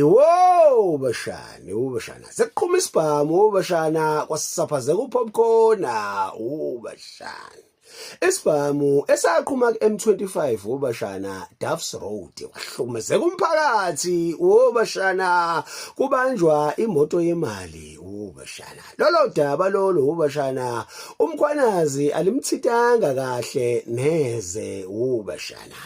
Wo bashana, wo bashana. Sekuqhuma isibhamu wo bashana kwasaphazeka upopcorn, wo bashana. Isibhamu esaqhuma ku-M25 wo bashana Duffs Road wahlukumezeka umphakathi wo bashana kubanjwa imoto yemali wo bashana. Lolo daba lolo ubashana uMkhwanazi alimthintanga kahle neze ubashana.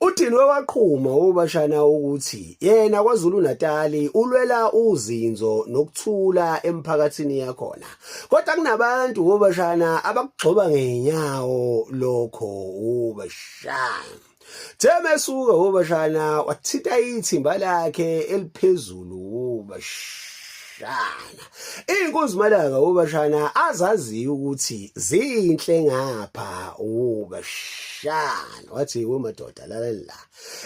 Udinwe waqhuma ubashana ukuthi yena kwaZulu Natali ulwela uzinzo nokuthula emphakathini yakhona. Kodwa kunabantu ubashana abakugxoba ngenyawo lokho ubashana. Theme suka ubashana wathinta ithimba lakhe eliphezulu ubashana. Inkunzi malanga ubashana azaziyo ukuthi zinhle ngapha ubashana. Wathi we madoda lalela la.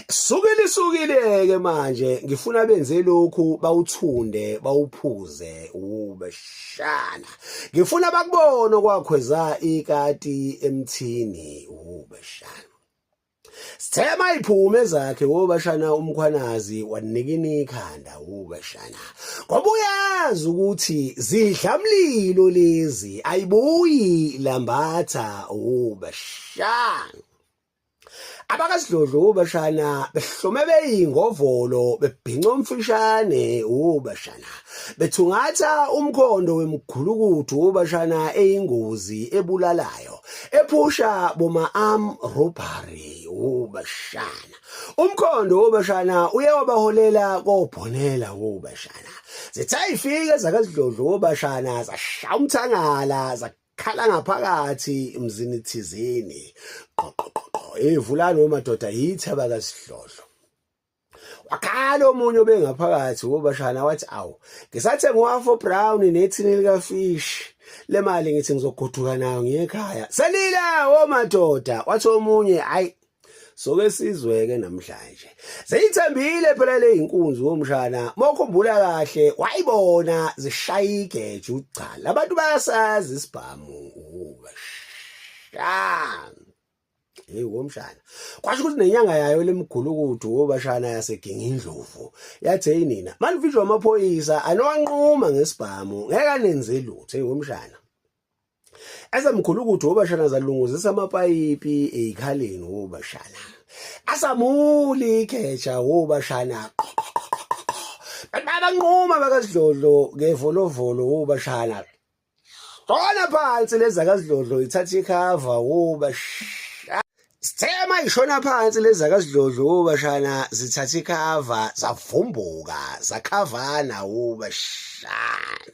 Sukile sukile ke manje ngifuna benze lokhu bawuthunde bawuphuze ubashana. Ngifuna bakubone okwakhweza ikati emthini ubashana. Sithema iphume ezakhe wobashana umkhwanazi wanikina ikhanda wobashana ngoba uyazi ukuthi zidla mlilo lezi ayibuyi lambatha wobashana abakasidlodlo wobashana behlome beyingovolo bebhinca omfishane wobashana bethungatha umkhondo wemigulukudu wobashana eyingozi ebulalayo ephusha boma arm robbery ubashana umkhondo wobashana uye wabaholela kobhonela wobashana zithe ifike zakazidlodlo wobashana zashaya umthangala zakhala ngaphakathi emzini thizeni qoqo qoqo evulani omadoda yithi abakasidlodlo Wakhala omunye obengaphakathi wobashana wathi awu ngisathenga uhalf brown nethini likafish le mali ngithi ngizogoduka nayo ngiye ekhaya selile womadoda wathi omunye hayi soke sizweke namhlanje zeyithembile phela le inkunzi womshana mokhumbula kahle wayibona zishaya igeje ucha labantu bayasazi isibhamu ubashana Hey womshana. Kwasho ukuthi nenyanga yayo lemgulukudu wobashana yaseginga indlovu. Yathi hey nina, manivijwa amaphoyisa anowanquma ngesibhamu, ngeke anenze lutho hey womshana. Ezamgulukudu wobashana zalunguzisa amapayipi ezikhaleni wobashana. Asamuli igeja wobashana. Babanquma bakasidlodlo ngevolovolo wobashana. Shona phansi lezi zakazidlodlo ithatha ikhava woba Sithema ishona phansi lezi zakazidlodlo woba shana zithatha ikhava zavumbuka zakhavana woba shana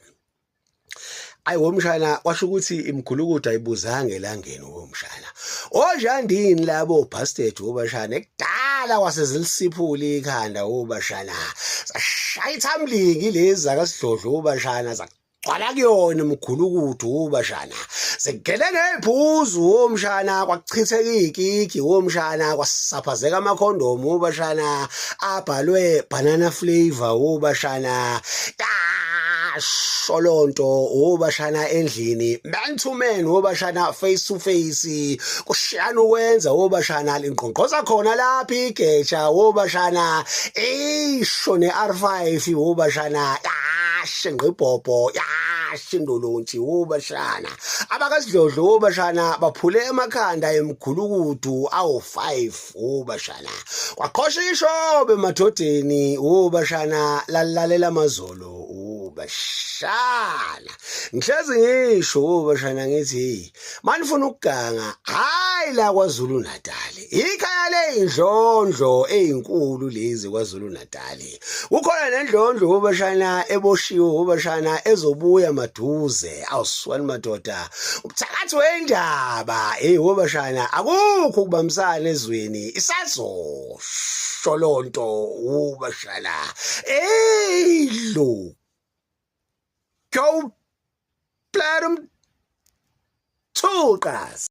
Ayi womshana kwasho ukuthi imigulukudu ayibuzanga elangeni womshana. Onjandini labo bastard wobashana ekudala kwasezilisiphula ikhanda wobashana. Sashaya ithamlingi lezi zakasidlodlo wobashana gcwala kuyona imigulukudu ubashana zigele ngephuzu womshana kwakuchitheka ikiki womshana kwasaphazeka amakhondomu ubashana abhalwe banana flavor ubashana sholonto ubashana endlini man to man ubashana face to face kushiyana ukwenza ubashana lingqongqoza khona lapha igeja ubashana isho ne-R5 ubashana yashe ngqibhobho yashe indolontshi ubashana abakasidlodlo ubashana baphule emakhanda emgulukudu awu-5 ubashana kwaqhosha ishobe emadodeni ubashana lalalela amazolo ubashana ngihlezi ngisho ubashana ngithi manifuna ukuganga hayi la kwaZulu Natal ikhaya leyindlondlo ezinkulu lezi kwaZulu Natal kukhona nendlondlo ubashana eboshiwe ubashana ezobuya maduze awuswani madoda ubuthakathi wendaba hey ubashana akukho ukubambisana ezweni isazosho lonto ubashana hey lo go platinum Thuqas.